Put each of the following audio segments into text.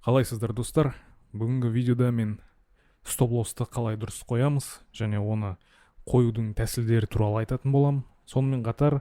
Қалайсыздар, достар? Бүгінгі видеода мен стоп-лоссты қалай дұрыс қоямыз және оны қоюдың тәсілдері туралы айтатын боламын. Сонымен қатар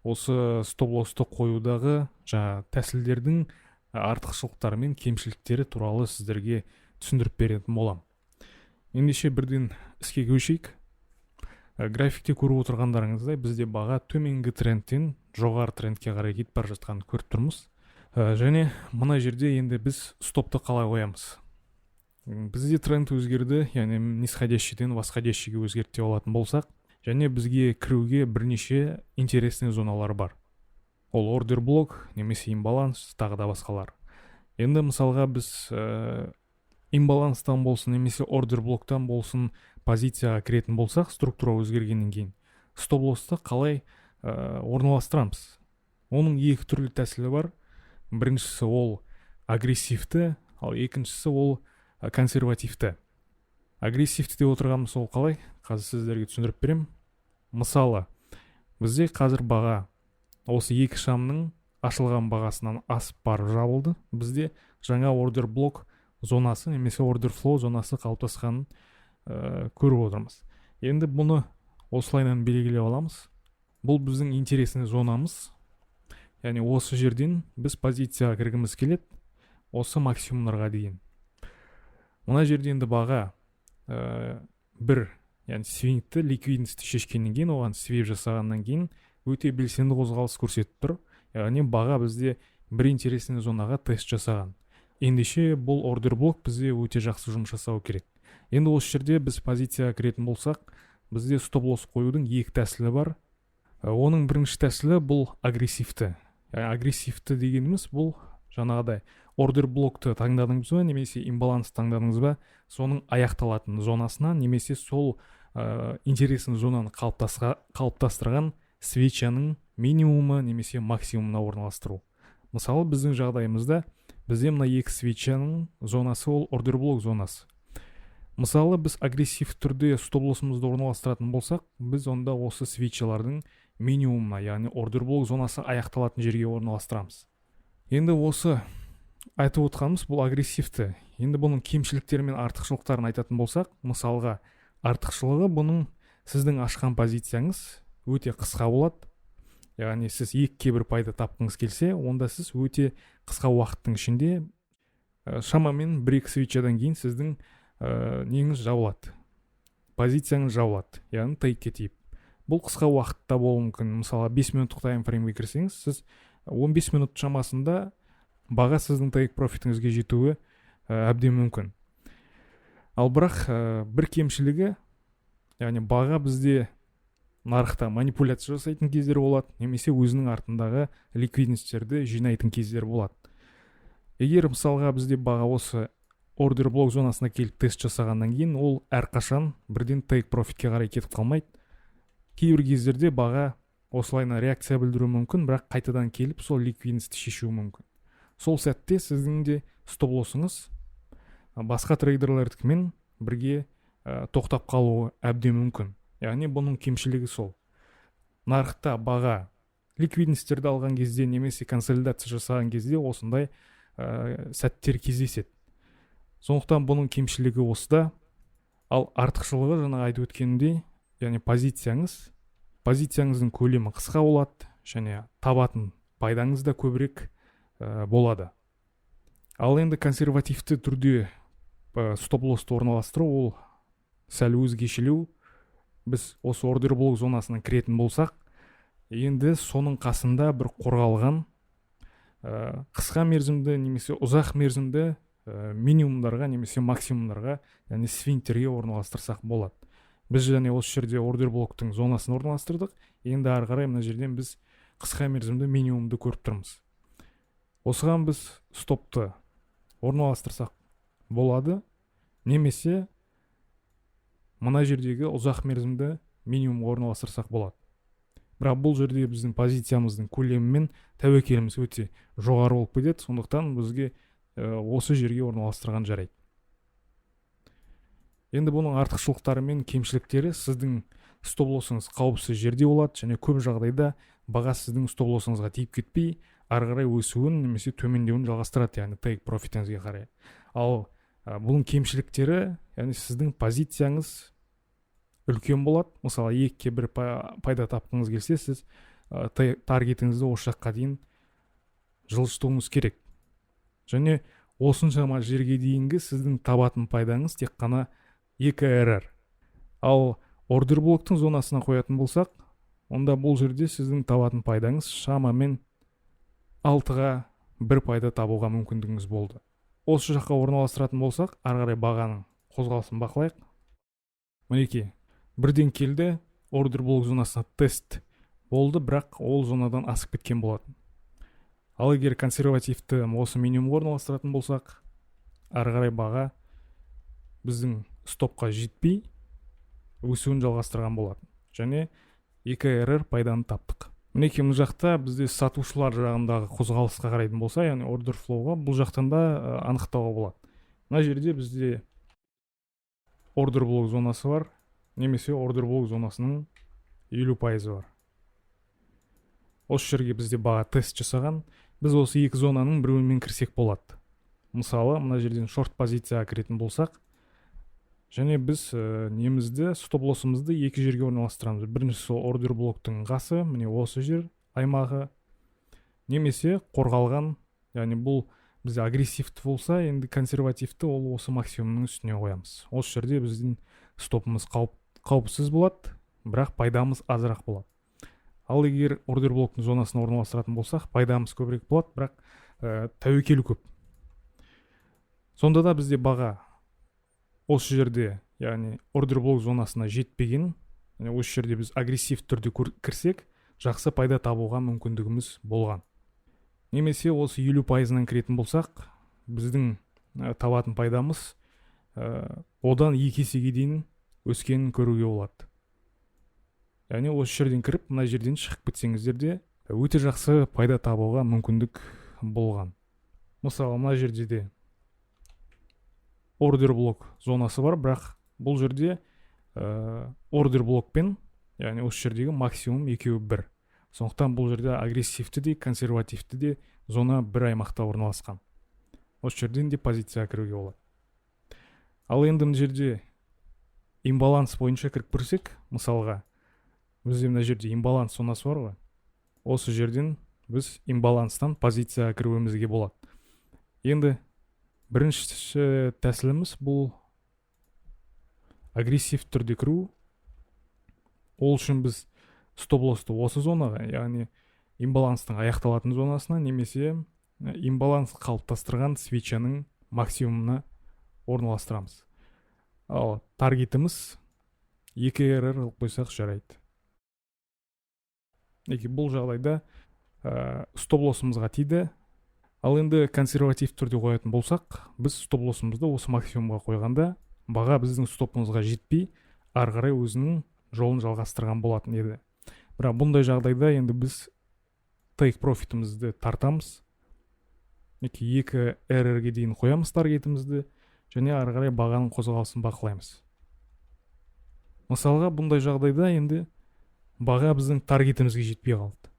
осы стоп-лоссты қоюдағы жаңа тәсілдердің артықшылықтары мен кемшіліктері туралы сіздерге түсіндіріп беретін боламын. Ендеше, бірден іске көшейік. Графикте көріп отырғандарыңыздай, бізде баға төменгі трендтен жоғары трендке қарай кетіп бара жатқанын көріп тұрмыз. Және мына жерде енді біз стопты қалай қоямыз? Бізде тренд өзгерді, яғни нисходящийден восходящийге өзгерді деп алатын болсақ, және бізге кіруге бірнеше интересный зоналар бар: ол ордер блок немесе имбаланс, тағы да басқалар. Енді мысалға, біз имбаланстан болсын немесе ордер блоктан болсын позицияға кіретін болсақ, структура өзгергеннен кейін стоп лоссты қалай орналастырамыз? Оның екі түрлі тәсілі бар. Біріншісі ол агрессивті, ал екіншісі ол консервативті. Агрессивті деп отырғанымыз ол қалай, қазір сіздерге түсіндіріп беремін. Мысалы, бізде қазір баға осы екі шамның ашылған бағасынан асып барып жабылды. Бізде жаңа ордер блок зонасы немесе ордер флоу зонасы қалыптасқанын көріп отырмыз. Енді бұны осылайынан белгілеп аламыз. Бұл біздің интересный зонамыз, яғни осы жерден біз позицияға кіргіміз келеді, осы максимумдарға дейін. Мына жерде енді баға бір, яғни свингті, ликвидностьті шешкеннен кейін, оған свип жасағаннан кейін өте белсенді қозғалыс көрсетіп тұр, яғни баға бізде бір интересный зонаға тест жасаған. Ендеше, бұл ордер блок бізде өте жақсы жұмыс жасау керек. Енді осы жерде біз позицияға кіретін болсақ, бізде стоп лосс қоюдың екі тәсілі бар. Оның бірінші тәсілі бұл агрессивті. Агрессивті дегеніміз бұл жаңағыдай ордер блокты таңдадыңыз ба немесе имбаланс таңдадыңыз ба, соның аяқталатын зонасына немесе сол интересный зонаны қалыптастырған свечаның минимумы немесе максимумына орналастыру. Мысалы, біздің жағдайымызда бізде мына екі свечаның зонасы ол ордер блок зонасы. Мысалы, біз агрессив түрде стоп лоссымызды орналастыратын болсақ, біз онда осы свечалардың минимумына, яғни ордер блок зонасы аяқталатын жерге орналастырамыз. Енді осы айтып отқанымыз бұл агрессивті. Енді бұның кемшіліктері мен артықшылықтарын айтатын болсақ, мысалға, артықшылығы бұның: сіздің ашқан позицияңыз өте қысқа болады, яғни сіз екіге бір пайда тапқыңыз келсе, онда сіз өте қысқа уақыттың ішінде, шамамен бір екі свечадан кейін сіздің неңіз жабылады, позицияңыз жабылады, яғни тейкке тиіп. Бұл қысқа уақытта болуы мүмкін. Мысалы, 5 минуттық таймфреймге кірсеңіз, сіз 15 минут шамасында баға сіздің тейк профитіңізге жетуі әбден мүмкін. Ал бірақ бір кемшілігі, яғни баға бізде нарықта манипуляция жасайтын кездер болады немесе өзінің артындағы ликвидностьтерді жинайтын кездер болады. Егер, мысалға, бізде баға осы ордер блок зонасына келіп тест жасағаннан кейін, ол әрқашан бірден тейк профитке қарай кетіп қалмайды. Кейбір кездерде баға осылайына реакция білдіруі мүмкін, бірақ қайтадан келіп сол ликвидностьті шешуі мүмкін. Сол сәтте сіздің де стоп лоссыңыз басқа трейдерлердікімен бірге тоқтап қалуы әбден мүмкін. Яғни бұның кемшілігі сол: нарықта баға ликвидностьтерді алған кезде немесе консолидация жасаған кезде осындай сәттер кездеседі. Сондықтан бұның кемшілігі осыда. Ал артықшылығы жаңа айтып өткенімдей, яғни позицияңыздың көлемі қысқа болады және табатын пайдаңыз да көбірек болады. Ал енді консервативті түрде стоп лоссты орналастыру ол сәл өзгешелеу. Біз осы ордер блок зонасына кіретін болсақ, енді соның қасында бір қорғалған қысқа мерзімді немесе ұзақ мерзімді минимумдарға немесе максимумдарға, яғни свингтерге орналастырсақ болады. Біз және осы жерде ордер блоктың зонасын орналастырдық. Енді ары қарай мына жерден біз қысқа мерзімді минимумды көріп тұрмыз. Осыған біз стопты орналастырсақ болады немесе мына жердегі ұзақ мерзімді минимумға орналастырсақ болады. Бірақ бұл жерде біздің позициямыздың көлемі мен тәуекеліміз өте жоғары болып кетеді. Сондықтан бізге осы жерге орналастырған жарайды. Енді бұның артықшылықтары мен кемшіліктері: сіздің стоп лоссыңыз қауіпсіз жерде болады және көп жағдайда баға сіздің стоп лоссыңызға тиіп кетпей, ары қарай өсуін немесе төмендеуін жалғастырады, яғни тейк профитіңізге қарай. Ал бұның кемшіліктері, яғни сіздің позицияңыз үлкен болады. Мысалы, 2-ге 1 пайда тапқыңыз келсе, сіз таргетіңізді осы жаққа дейін жылжытуыңыз керек. Және осыншама жерге дейінгі сіздің табатын пайдаңыз тек қана 2 RR. Ал ордер блоктың зонасына қоятын болсақ, онда бұл жерде сіздің табатын пайдаңыз шамамен 6-ға 1 пайда табуға мүмкіндігіңіз болды. Осы жаққа орналастыратын болсақ, ары қарай бағаның қозғалысын бақылайық. Мінекей, бірден келді, ордер блок зонасына тест болды, бірақ ол зонадан асып кеткен болатын. Ал егер консервативті осы минимумға орналастыратын болсақ, ары қарай баға біздің стопқа жетпей өсуін жалғастырған болатын және 2 RR пайданы таптық. Мінекей, мына жақта бізде сатушылар жағындағы қозғалысқа қарайтын болса, яғни ордер флоуға, бұл жақтан да анықтауға болады. Мына жерде бізде ордер блок зонасы бар немесе ордер блок зонасының 50%-ы бар. Осы жерге бізде баға тест жасаған. Біз осы екі зонаның біреуімен кірсек болады. Мысалы, мына жерден шорт позицияға кіретін болсақ, және біз немізді, стоп лоссымызды екі жерге орналастырамыз. Біріншісі ордер блоктың қасы, міне, осы жер аймағы немесе қорғалған, яғни бұл бізде агрессивті болса, енді консервативті ол осы максимумның үстіне қоямыз. Осы жерде біздің стопымыз қауіпсіз болады, бірақ пайдамыз азырақ болады. Ал егер ордер блоктың зонасына орналастыратын болсақ, пайдамыз көбірек болады, бірақ тәуекел көп. Сонда да бізде баға осы жерде, яғни ордер блок зонасына жетпеген. Яғни осы жерде біз агрессив түрде кірсек, жақсы пайда табуға мүмкіндігіміз болған. Немесе осы 50%-ынан кіретін болсақ, біздің табатын пайдамыз одан 2 есеге дейін өскенін көруге болады. Яғни осы жерден кіріп, мына жерден шығып кетсеңіздер де, өте жақсы пайда табуға мүмкіндік болған. Мысалы, мына жерде де ордер блок зонасы бар, бірақ бұл жерде ордер блокпен, яғни осы жердегі максимум екеуі бір. Сондықтан бұл жерде агрессивті де, консервативті де зона бір аймақта орналасқан. Осы жерден де позицияға кіруге болады. Ал енді мына жерде имбаланс бойынша кіріп көрсек. Мысалға, бізде мына жерде имбаланс зонасы бар ғой. Осы жерден біз имбаланстан позицияға кіруімізге болады. Енді бірінші тәсіліміз бұл агрессив түрде кіру. Ол үшін біз стоп лоссты осы зонаға, яғни имбаланстың аяқталатын зонасына немесе имбаланс қалыптастырған свечаның максимумына орналастырамыз. Ал таргетіміз 2 RR қылып қойсақ, жарайды. Мінекей, бұл жағдайда стоп лоссымызға тиді. Ал енді консерватив түрде қоятын болсақ, біз стоп лоссымызды осы максимумға қойғанда, баға біздің стопымызға жетпей, ары қарай өзінің жолын жалғастырған болатын еді. Бірақ бұндай жағдайда енді біз тейк профитімізді тартамыз. Мінекей, 2 RR-ге дейін қоямыз таргетімізді және ары қарай бағаның қозғалысын бақылаймыз. Мысалға, бұндай жағдайда енді баға біздің таргетімізге жетпей қалды.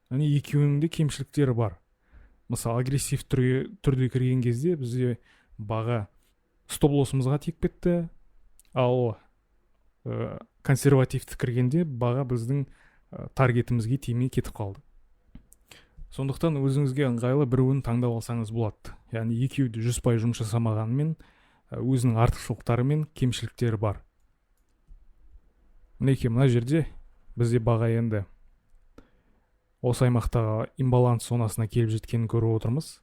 Яғни екеуінің де кемшіліктері бар. Мысалы, агрессив түрде кірген кезде бізде баға стоп лоссымызға тиіп кетті, ал консервативті кіргенде баға біздің таргетімізге тимей кетіп қалды. Сондықтан өзіңізге ыңғайлы біреуін таңдап алсаңыз болады. Яғни екеуі де 100% жұмыс жасамағанымен, өзінің артықшылықтары мен кемшіліктері бар. Мінекей, мына жерде бізде баға енді осы аймақтағы имбаланс зонасына келіп жеткенін көріп отырмыз.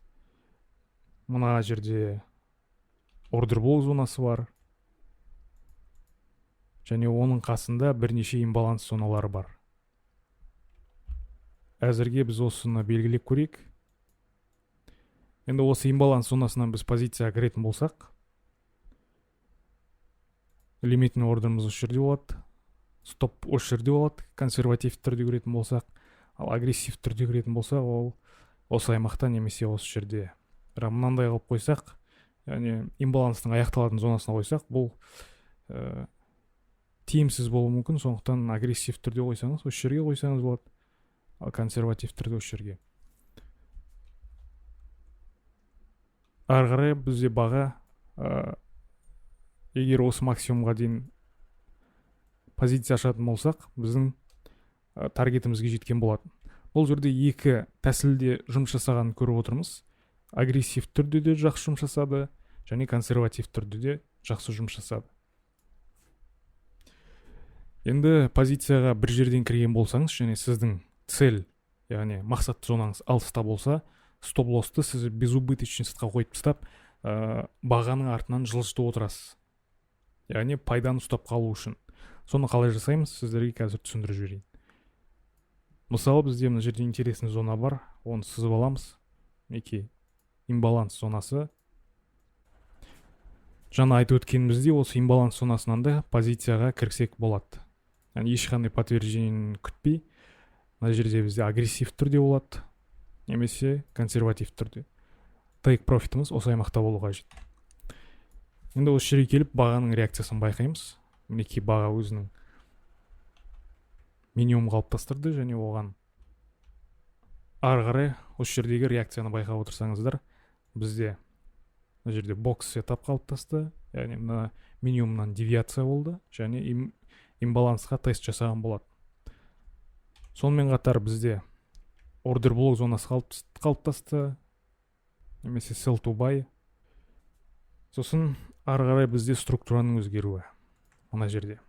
Мына жерде ордер блок зонасы бар және оның қасында бірнеше имбаланс зоналары бар. Әзірге біз осыны белгілеп көрейік. Енді осы имбаланс зонасынан біз позицияға кіретін болсақ, лимитный ордеріміз осы жерде болады, стоп осы жерде болады консервативті түрде кіретін болсақ. Ал агрессивті түрде кіретін болсақ, ол осы аймақта немесе осы жерде. Бірақ мынандай қылып қойсақ, яғни имбаланстың аяқталатын зонасына қойсақ, бұл тиімсіз болуы мүмкін. Сондықтан агрессивті түрде қойсаңыз, осы жерге қойсаңыз болады, ал консервативті түрде осы жерге. Ары қарай бізде баға егер осы максимумға дейін позиция ашатын болсақ, біздің таргетімізге жеткен болатын. Бұл жерде екі тәсілде жұмыс жасағанын көріп отырмыз. Агрессив түрде де жақсы жұмыс жасады және консерватив түрде де жақсы жұмыс жасады. Енді позицияға бір жерден кірген болсаңыз және сіздің цель, яғни мақсатты зонаңыз алыста болса, стоп-лоссты сіз безубыточностьқа қойып тастап, бағаның артынан жылжытып отырасыз. Яғни пайданы ұстап қалу үшін. Соны қалай жасаймыз, сіздерге қазір түсіндіріп жіберейін. Мысалы, бізде мына жерде интересный зона бар, оны сызып аламыз. Мінекей, имбаланс зонасы. Жаңа айтып өткеніміздей, осы имбаланс зонасынан да позицияға кірсек болады. Яғни ешқандай подтверждение күтпей, мына жерде бізде агрессив түрде болады немесе консерватив түрде. Тейк профитіміз осы аймақта болу қажет. Енді осы жерге келіп бағаның реакциясын байқаймыз. Мінекей, баға өзінің минимум қалыптастырды және оған ары қарай осы жердегі реакцияны байқап отырсаңыздар, бізде мына жерде бокс сетап қалыптасты, яғни мына минимумнан девиация болды және имбалансқа тест жасаған болады. Сонымен қатар бізде ордер блок зонасы қалыптасты немесе sell to buy. Сосын ары қарай бізде структураның өзгеруі мына жерде.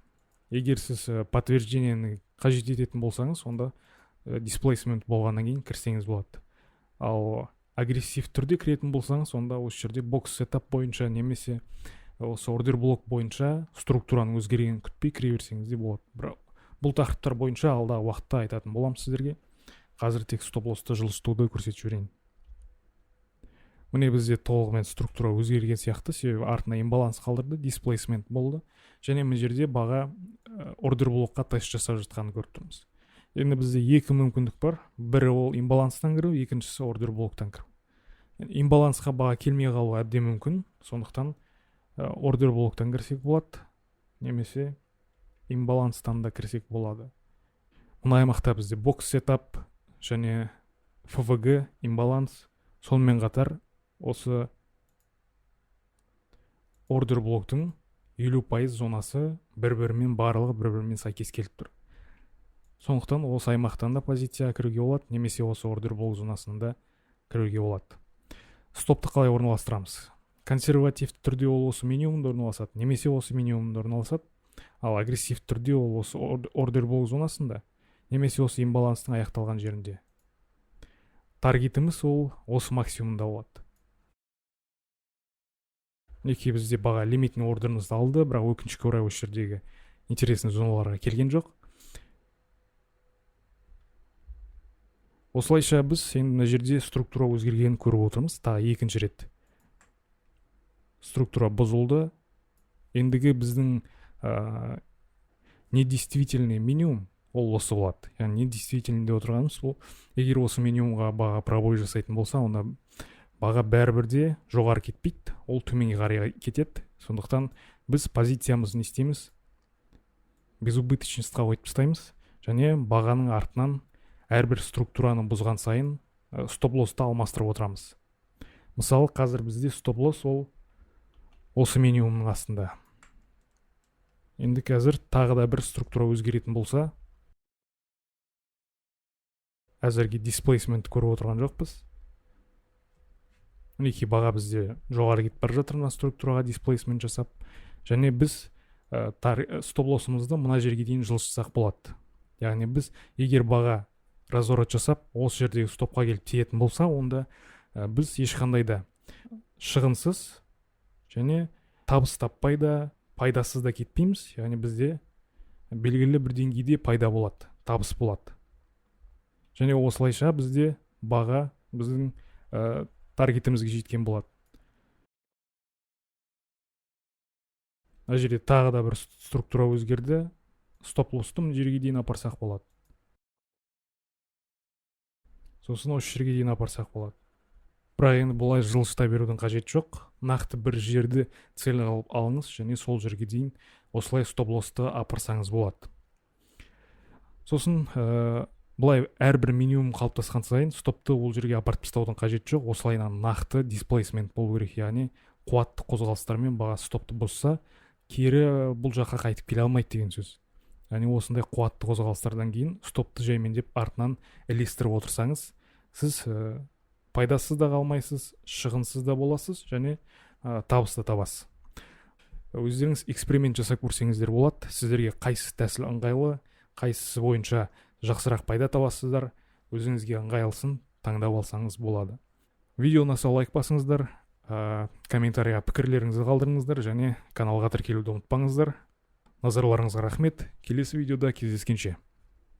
Егер сіз подтверждениені қажет ететін болсаңыз, онда displacement болғаннан кейін кірсеңіз болады. Ал агрессив түрде кіретін болсаңыз, онда осы жерде бокс сетап бойынша немесе осы ордер блок бойынша структураның өзгергенін күтпей кіре берсеңіз де болады. Бірақ бұл тақырыптар бойынша алдағы уақытта айтатын боламын сіздерге. Қазір тек стоп лоссты жылжытуды көрсетіп жіберейін. Міне, бізде толығымен структура өзгерген сияқты, себебі артына имбаланс қалдырды, displacement болды және мына жерде баға ордер блокқа тест жасап жатқанын көріп тұрмыз. Енді бізде екі мүмкіндік бар: бірі ол имбаланстан кіру, екіншісі ордер блоктан кіру. Имбалансқа баға келмей қалуы әбден мүмкін, сондықтан ордер блоктан кірсек болады немесе имбаланстан да кірсек болады. Мына аймақта бізде бокс сетап және FVG имбаланс, сонымен қатар осы ордер блоктың 50% зонасы бір бірімен, барлығы бір бірімен сәйкес келіп тұр. Сондықтан осы аймақтан да позицияға кіруге болады немесе осы ордер блок зонасында кіруге болады. Стопты қалай орналастырамыз? Консервативті түрде ол осы минимумда орналасады немесе осы минимумда орналасады, ал агрессивті түрде ол осы ордер блок зонасында немесе осы имбаланстың аяқталған жерінде. Таргетіміз ол осы максимумда болады. Мінекей, бізде баға лимитный ордерімізді алды, бірақ өкінішке орай осы жердегі интересный зоналарға келген жоқ. Осылайша біз енді мына жерде структура өзгергенін көріп отырмыз. Тағы екінші рет структура бұзылды. Ендігі біздің недействительный минимум ол осы болады. Яғни недействительный деп отырғанымыз ол, егер осы минимумға баға пробой жасайтын болса, онда баға бәрібір де жоғары кетпейді, ол төменге қарай кетеді. Сондықтан біз позициямызды не істейміз? Безубыточностьқа қойып тастаймыз және бағаның артынан әрбір структураны бұзған сайын стоп-лоссты алмастырып отырамыз. Мысалы, қазір бізде стоп-лосс ол осы минимумның астында. Енді қазір тағы да бір структура өзгеретін болса, әзірге дисплейсментті көріп отырған жоқпыз. Мінекей, баға бізде жоғары кетіп бара жатыр мына структураға дисплейсмент жасап, және біз стоп-лоссымызды мына жерге дейін жылжытсақ болады. Яғни біз егер баға разворот жасап осы жердегі стопқа келіп тиетін болса, онда біз ешқандай да шығынсыз және табыс таппай да, пайдасыз да кетпейміз. Яғни бізде белгілі бір деңгейде пайда болады, табыс болады. Және осылайша бізде баға біздің таргетімізге жеткен болады. Мына жерде тағы да бір структура өзгерді. Стоп-лоссты мына жерге дейін апарсақ болады. Сосын осы жерге дейін апарсақ болады. Бірақ енді бұлай жылжыта берудің қажеті жоқ. Нақты бір жерді цель алып алыңыз және сол жерге дейін осылай стоп-лоссты апарсаңыз болады. Сосын Былай әрбір минимум қалыптасқан сайын стопты ол жерге апарып тастаудың қажеті жоқ. Осылайынан нақты displacement болу керек, яғни қуатты қозғалыстармен баға стопты бұзса, кері бұл жаққа қайтып келе алмайды деген сөз. Яғни осындай қуатты қозғалыстардан кейін стопты жаймендеп артынан ілестіріп отырсаңыз, сіз пайдасыз да қалмайсыз, шығынсыз да боласыз және табыс та табасыз. Өздеріңіз эксперимент жасап көрсеңіздер болады. Сіздерге қайсы тәсіл ыңғайлы, қайсысы бойынша жақсырақ пайда табасыздар, өзіңізге ыңғайлысын таңдап алсаңыз болады. Видео ұнаса, лайк басыңыздар, комментарийға пікірлеріңізді қалдырыңыздар және каналға тіркелуді ұмытпаңыздар. Назарларыңызға рахмет, келесі видеода кездескенше.